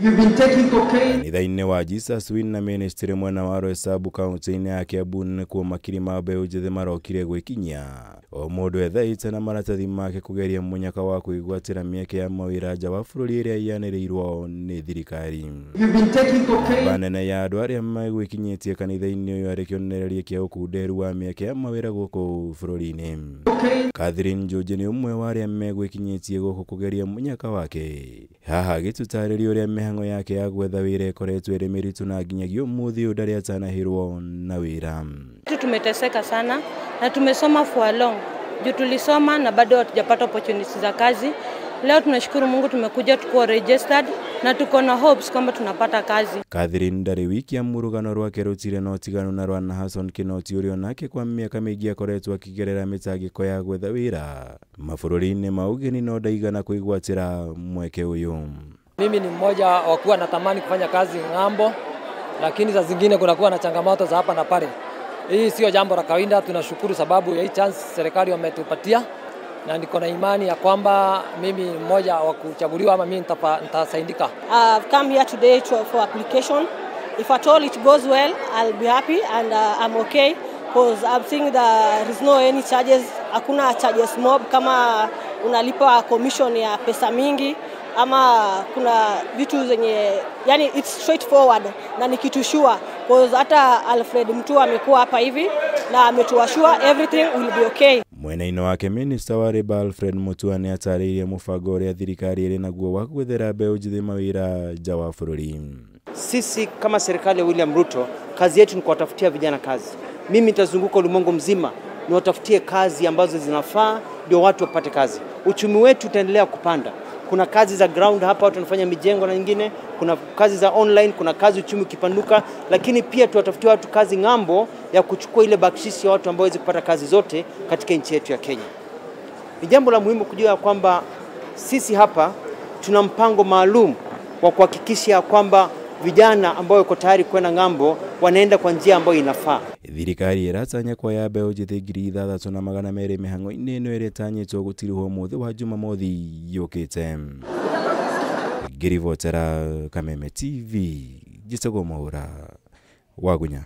You've been taking cocaine. Kanitha-inĩ wa Jesus Winner Ministry mwena wa Roysambu kaunti-inĩ ya Kiambu nĩkuo makiri ma mbeũ njĩthĩ marokire gwĩkinyia o mũndũ ethaĩte na maratathi make kũgeria mũnyaka wa kwĩgwatĩra mĩeke ya mawĩra nja wa bũrũri ĩrĩa yanĩrĩirwo nĩ thirikari. You've been taking cocaine. Namba nene ya andũ arĩa megwĩkinyĩtie kanitha-inĩ ũyũ arĩ kĩonereria kĩa ũkunderu wa mĩeke ya mawĩra gũkũ bũrũri-inĩ. Cocaine. Catherine Njũnji nĩ ũmwe wa arĩa megwĩkinyĩtie gũkũ kũgeria mũnyaka wake. Haha agĩtũtarĩria ũrĩa mĩhang'o yake ya gwetha wĩra ĩkoretwo ĩrĩ mĩritũ na nginyagia ũmũthĩ ũyũ ndarĩ atanahĩrwo na wĩra. Tumeteseka sana na tumesoma for long. Juu tulisoma na bado hatujapata opportunities za kazi. Leo tunashukuru Mungu tumekuja tuko registered na tuko na hopes kwamba tunapata kazi. Catherine ndarĩ wiki amu rũgano rwake rũtirĩ na ũtiganu na rwa Nahason Kinoti ũrĩa onake kwa mĩaka mĩingĩ akoretwo akĩgerera mĩtangĩko ya gwetha wĩra mabũrũri-inĩ ma ũgeni no ndaigana kwĩgwatĩra mweke ũyũ. Mimi ni mmoja wa kuwa natamani kufanya kazi ng'ambo, lakini saa zingine kunakuwa na changamoto za hapa na pale. Hii sio jambo la kawaida. Tunashukuru sababu ya hii chance serikali wametupatia, na niko na imani ya kwamba mimi mmoja wa kuchaguliwa ama mimi nitasaidika. I've come here today for application. If at all it goes well, I'll be happy and I'm okay because I'm seeing there is no any charges. Hakuna charges mob kama unalipa commission ya pesa mingi ama kuna vitu zenye, yani it's straightforward na ni kitu sure because hata Alfred Mutua amekuwa hapa hivi na ametuashua everything will be okay. Mwena-inĩ wake Minister wa Labour Alfred Mutua nĩ atarĩirie mũbango ũrĩa thirikari ĩrĩ naguo wa gwethera mbeũ njĩthĩ mawĩra nja wa bũrũri. Sisi kama serikali ya William Ruto, kazi yetu ni kuwatafutia vijana kazi. Mimi nitazunguka ulimwengu mzima niwatafutie kazi ambazo zinafaa ndio watu wapate kazi. Uchumi wetu utaendelea kupanda. Kuna kazi za ground hapa, watu wanafanya mijengo na nyingine, kuna kazi za online, kuna kazi uchumi ukipanuka, lakini pia tuwatafutie watu kazi ng'ambo ya kuchukua ile bakshishi ya watu ambao waweze kupata kazi zote katika nchi yetu ya Kenya. Ni jambo la muhimu kujua kwamba sisi hapa tuna mpango maalum wa kuhakikisha kwamba vijana ambao wako tayari kwenda ng'ambo wanaenda kwa njia ambayo inafaa. Thirikari ĩratanya kuoya mbeũ njĩthĩ 6,200 mĩhang'o-inĩ ĩno ĩrĩa ĩtanyĩtwo gũtirihwo mũthĩ wa Jumamothi yũkĩte. Ngĩribotera Kameme TV, njĩtagwo Mwaũra Wagunya.